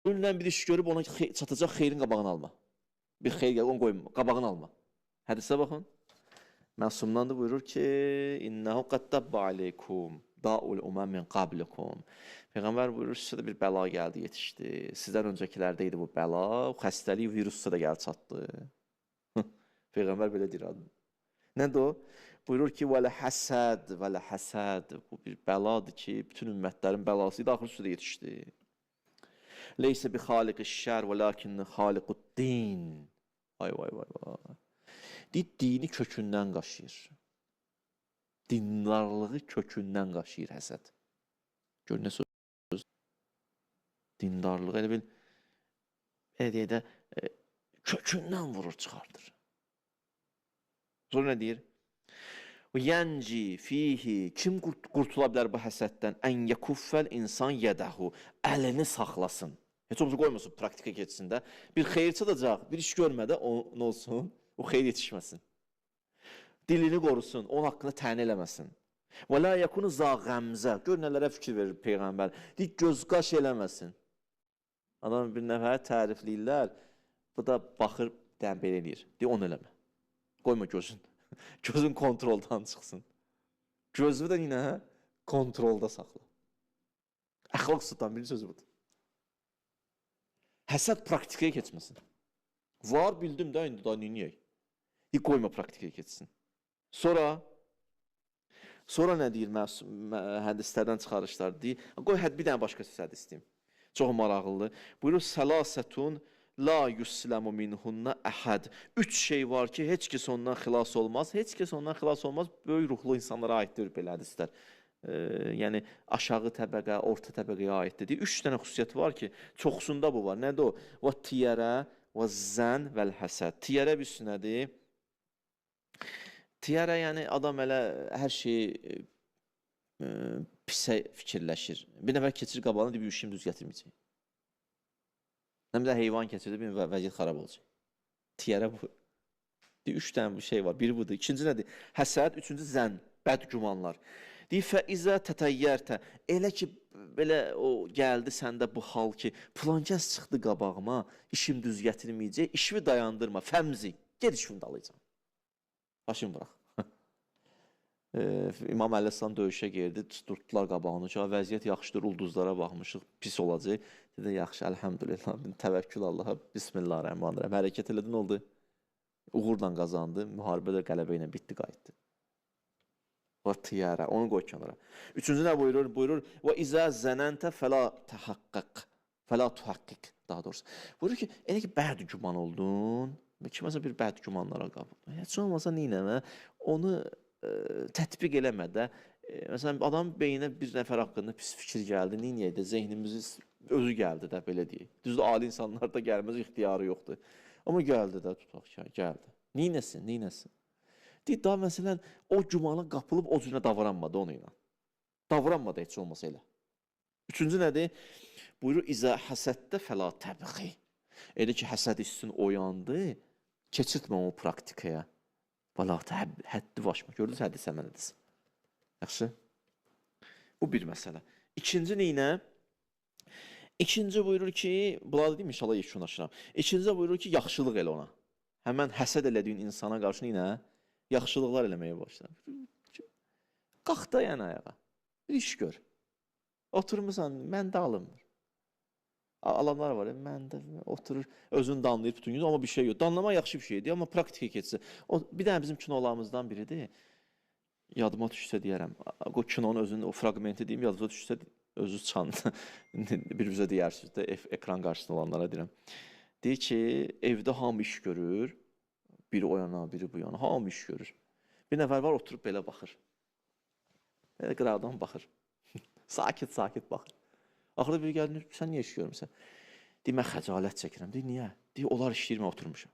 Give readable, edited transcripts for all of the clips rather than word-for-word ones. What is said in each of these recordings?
Görünən bir iş görüb ona çatacaq xeyrin qabağını alma. Bir xeyir gəlir, onu qoyma, qabağını alma. Hədisə baxın. Məsumdan da buyurur ki, İnnehu qad dabba aleykum da'ul umam min qablikum. Peyğəmbər buyurur, sizə də bir bəla gəldi, yetişdi. Sizdən öncəkilərdə idi bu bəla, xəstəlik, virus sizə də gəldi, çatdı. Peyğəmbər belə deyir adını. Nədir o? Buyurur ki, vələ həsəd, vələ həsəd. Bu bir bəladır ki, bütün ümmətlərin bəlası idi, axır sizə də yetişdi. Leysə bi xaliqi şər və lakin xaliqud din. Vay, vay, vay, vay. Deyir, dini kökündən qaşıyır. Dindarlığı kökündən qaşıyır həsəd. Gör nə söz? Dindarlığı elə bil, belə deyək də, kökündən vurur, çıxardır. Sonra nə deyir? Yənci fihi, kim qurtula bilər bu həsəddən? Ən yekuffəl insan yədəhu, əlini saxlasın. Heç olmasa qoymasın, praktika keçsin də. Bir xeyir çatacaq, bir iş görmədə o, nə olsun? O xeyir yetişməsin. Dilini qorusun, onun haqqında tənə eləməsin. Və la yekunu za qəmzə. Gör nələrə fikir verir Peyğəmbər. Deyir, göz qaş eləməsin. Adam bir nəfərə tərifləyirlər. Bu da baxır, dən belə eləyir. Deyir, onu eləmə. Qoyma gözün. Gözün kontroldan çıxsın. Gözünü də yenə kontrolda saxla. Əxlaq sultan birinci sözü budur. Həsəd praktikaya keçməsin. Var, bildim də, indi daha neyniyək? Deyir, qoyma praktikaya keçsin. Sonra nə deyir hədislərdən çıxarışlar? Deyir, qoy bir dənə başqa söz hədis deyim. Çox maraqlıdır. Buyurur, səlasətun la yusləmu minhunna əhəd. Üç şey var ki, heç kəs ondan xilas olmaz. Heç kəs ondan xilas olmaz. Böyük ruhlu insanlara aiddir belə hədislər. Yəni, aşağı təbəqə, orta təbəqəyə aiddir. Deyir, üç dənə xüsusiyyət var ki, çoxsunda bu var. Nədir o? Və tiyərə, və zən vəl həsəd. Tiyərə bir nədir? Tiyərə, yəni adam elə hər şeyi pisə fikirləşir. Bir nəfər keçir qabağına, deyir, bir işim düz gətirməyəcək. Nə bilir, heyvan keçirdi, bir vəziyyət xarab olacaq. Tiyərə bu. Deyir, üç dənə bu şey var. Biri budur. İkinci nədir? Həsəd, üçüncü zən, bədgümanlar. Deyir, fəizə tətəyyərtə. Elə ki, belə o gəldi səndə bu hal ki, filankəs çıxdı qabağıma, işim düz gətirməyəcək, işimi dayandırma, fəmzi, ged işimi dalayacam. Başını bıraq. İmam Əleyhisselam döyüşə girdi, tutdular qabağını ki, vəziyyət yaxşıdır, ulduzlara baxmışıq, pis olacaq. Dedi, yaxşı, əlhəmdülillah, təvəkkül Allaha, bismillahirrahmanirrahim. Hərəkət elədi, nə oldu? Uğurla qazandı, müharibə də qələbə ilə bitdi, qayıtdı. Və tiyərə, onu qoy kənara. Üçüncü nə buyurur? Buyurur, və izə zənəntə fəla təhaqqıq, fəla tuhaqqiq, daha doğrusu. Buyurur ki, elə ki, bəd güman oldun, kiməsə bir bəd gümanlara qapıldın. Heç olmasa neynəmə, onu tətbiq eləmə də. Məsələn, adam beyninə bir nəfər haqqında pis fikir gəldi, neynəyək də, zehnimizi özü gəldi də, belə deyək. Düzdür, ali insanlarda gəlməz, ixtiyarı yoxdur. Amma gəldi də, tutaq ki, gəldi. Neynəsin, neynəsin? Deyir, daha məsələn, o gümana qapılıb o cürə davranmadı onu ilə. Davranmadı heç olmasa elə. Üçüncü nədir? Buyurur, İzə həsəddə fəla təbxi. Elə ki, həsəd hissin oyandı, keçirtmə o praktikaya. Vəla həddi vaşma. Gördünüz, hədis həmən hədis. Yaxşı? Bu bir məsələ. İkinci neynə? İkinci buyurur ki, bunları deyim, inşallah yekunlaşıram. İkinci buyurur ki, yaxşılıq elə ona. Həmən həsəd elədiyin insana qarşı neynə? Yaxşılıqlar eləməyə başla. Qalx da yəni ayağa. Bir iş gör. Oturmursan, məndə alınmır. Alanlar var, məndə oturur, özünü danlayır bütün gün, amma bir şey yox. Danlamaq yaxşı bir şeydir, amma praktikaya keçsə. O, bir dənə bizim kinolarımızdan biridir. Yadıma düşsə deyərəm. O kinonun özünün o fraqmenti deyim, yadıma düşsə özü çan. Bir-birinizə deyərsiniz də, ekran qarşısında olanlara deyirəm. Deyir ki, evdə hamı iş görür. Biri o yana, biri bu yana, hamı iş görür. Bir nəfər var, oturub belə baxır. Belə qıraqdan baxır. Sakit-sakit baxır. Axırda biri gəldi, sən niyə iş görmüsən? Deyir, mən xəcalət çəkirəm. Deyir, niyə? Deyir, onlar işləyir, mən oturmuşam.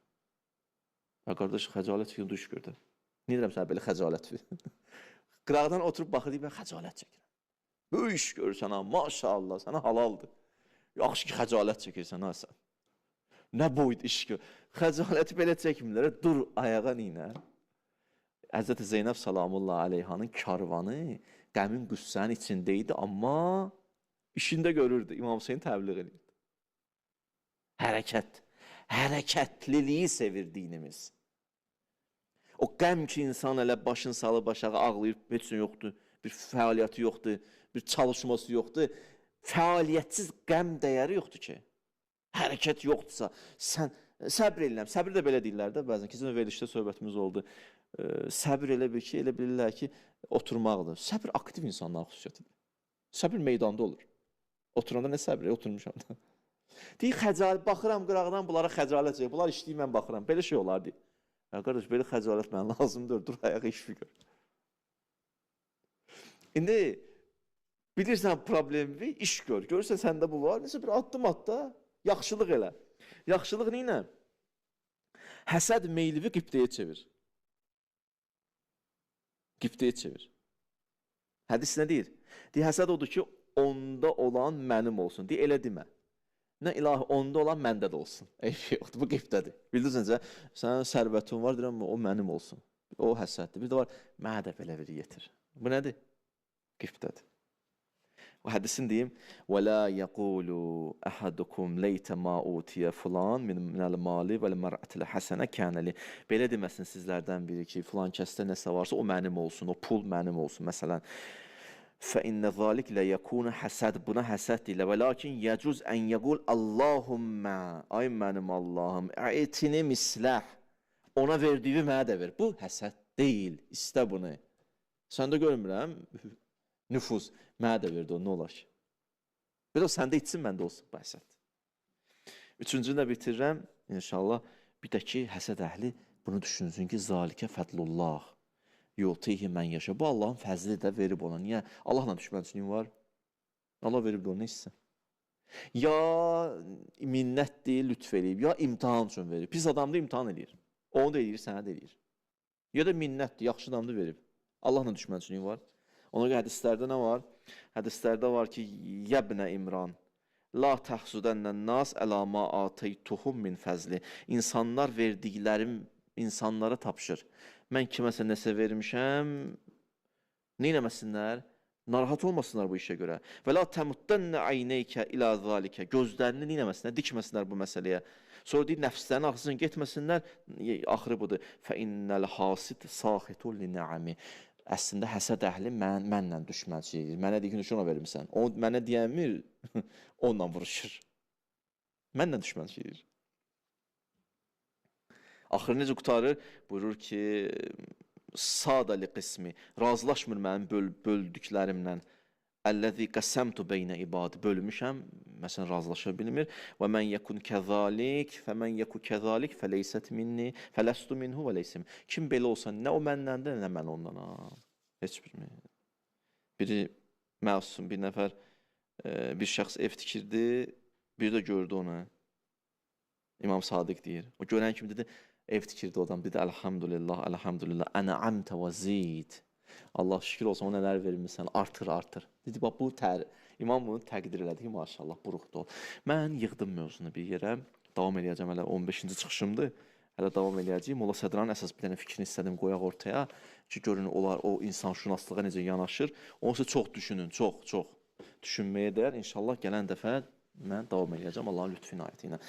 Ya qardaş, xəcalət çəkirəm, dur iş gördüm. Niyə deyirəm sənə belə xəcalət? Qıraqdan oturub baxır, deyir, mən xəcalət çəkirəm. Böyük iş görürsən ha, maşallah, sənə halaldır. Yaxşı ki, xəcalət çəkirsən ha sən. Nə boyda iş gör. Xəcaləti belə çəkmirlər, dur ayağa neynə? Həzrəti Zeynəb salamullah aleyhanın karvanı qəmin qüssənin içində idi, amma işində görürdü. İmam Hüseyin təbliğ edirdi. Hərəkət. Hərəkətliliyi sevir dinimiz. O qəm ki, insan elə başını salıb aşağı ağlayır, heç nə yoxdur, bir fəaliyyəti yoxdur, bir çalışması yoxdur. Fəaliyyətsiz qəm dəyəri yoxdur ki. Hərəkət yoxdursa, sən səbr eləyəm. Səbr də belə deyirlər də bəzən. Keçən verilişdə söhbətimiz oldu. Səbr elə bir ki, elə bilirlər ki, oturmaqdır. Səbr aktiv insanların xüsusiyyətidir. Səbr meydanda olur. Oturanda nə səbri? Oturmuşam da. Deyir, xəcalət, baxıram qıraqdan bunlara xəcalət çəkir. Bunlar işləyir, mən baxıram. Belə şey olar, deyir. Ya qardaş, belə xəcalət mənə lazımdır. Dur, ayağa iş gör. İndi bilirsən problemi, iş gör. Görürsən səndə bu var. Nəsə bir addım at da, yaxşılıq elə. Yaxşılıq nə ilə? Həsəd meylivi qibtəyə çevir. Qibtəyə çevir. Hədis nə deyir? Deyir, həsəd odur ki, onda olan mənim olsun. Deyir, elə demə. Nə ilahi, onda olan məndə də olsun. Eybi yoxdur, bu qibtədir. Bildiniz necə? Sənin sərvətin var, deyirəm, o mənim olsun. O həsəddir. Bir də var, mənə də belə biri yetir. Bu nədir? Qibtədir. O hədisin deyim, وَلَا يَقُولُ أَحَدُكُمْ لَيْتَ مَا أُوتِيَ فُلَانٌ مِنَ الْمَالِ وَالْمَرْأَةِ الْحَسَنَةِ كَانَ لِي. Belə deməsin sizlərdən biri ki, filan kəsdə nəsə varsa, o mənim olsun, o pul mənim olsun. Məsələn, فَإِنَّ ذَلِكَ لَيَكُونَ həsəd. Buna həsəd deyirlər. Və lakin yəcuz ən yəqul Allahümmə, ay mənim Allahım, ətini misləh. Ona verdiyi mənə də ver. Bu həsəd deyil. İstə bunu. Səndə görmürəm. Nüfuz. Mənə də verdi o, nə olar ki? Bir də o səndə içsin, məndə olsun. Bu həsəd. Üçüncünü də bitirirəm. İnşallah. Bir də ki, həsəd əhli bunu düşünsün ki, zalikə fədlullah. Yutihi mən yaşa. Bu Allahın fəzli də verib ona. Niyə? Allahla düşmənçiliyin var. Allah verib də ona, nə istəsən? Ya minnətdir, lütf eləyib, ya imtahan üçün verib. Pis adam da imtahan eləyir. Onu da eləyir, sənə də eləyir. Ya da minnətdir, yaxşı adam da verib. Allahla düşmənçiliyin var. Ona görə hədislərdə nə var? Hədislərdə var ki, yəbnə İmran, la təhsudənnən nas əla ma ateytuhum min fəzli. İnsanlar verdiklərim insanlara tapşır. Mən kiməsə nəsə vermişəm, nə eləməsinlər? Narahat olmasınlar bu işə görə. Və la təmuddənnə ayneykə ilə zalikə. Gözlərini nə eləməsinlər? Dikməsinlər bu məsələyə. Sonra deyir, nəfslərin arxasından getməsinlər. Axırı budur. Fə innəl hasid saxitul li nəami. Əslində həsəd əhli mənlə düşmənçilik edir. Mənə deyir ki, ona vermirsən. O mənə deyəmir, onunla vuruşur. Mənlə düşmənçilik edir. Axırı necə qurtarır? Buyurur ki, sadəli qismi, razılaşmır mənim böldüklərimlə. Əlləzi qəsəmtu beynə ibadi, bölmüşəm, məsələn, razılaşa bilmir. Və mən yekun kəzalik, fəmən yeku kəzalik, fələysət minni, fələstu minhu və leysəm. Kim belə olsa, nə o məndəndir, nə mən ondan. Heç birmi. Biri məsum, bir nəfər, bir şəxs ev tikirdi, bir də gördü onu. İmam Sadiq deyir. O görən kimi dedi, ev tikirdi o adam. Dedi, əlhamdülillah, əlhamdülillah, ənə amtə və zid. Allah şükür olsun, o nələr vermirsən, artır, artır. Dedi, bax, bu İmam bunu təqdir elədi ki, maşallah, buruqdur o. Mən yığdım mövzunu bir yerə, davam eləyəcəm, hələ 15-ci çıxışımdır. Hələ davam eləyəcəyim. Molla Sədranın əsas bir dənə fikrini istədim qoyaq ortaya ki, görün, onlar o insanşünaslığa necə yanaşır. Onsuz çox düşünün, çox, çox düşünməyə dəyər. İnşallah gələn dəfə mən davam eləyəcəm Allahın lütfü inayəti ilə.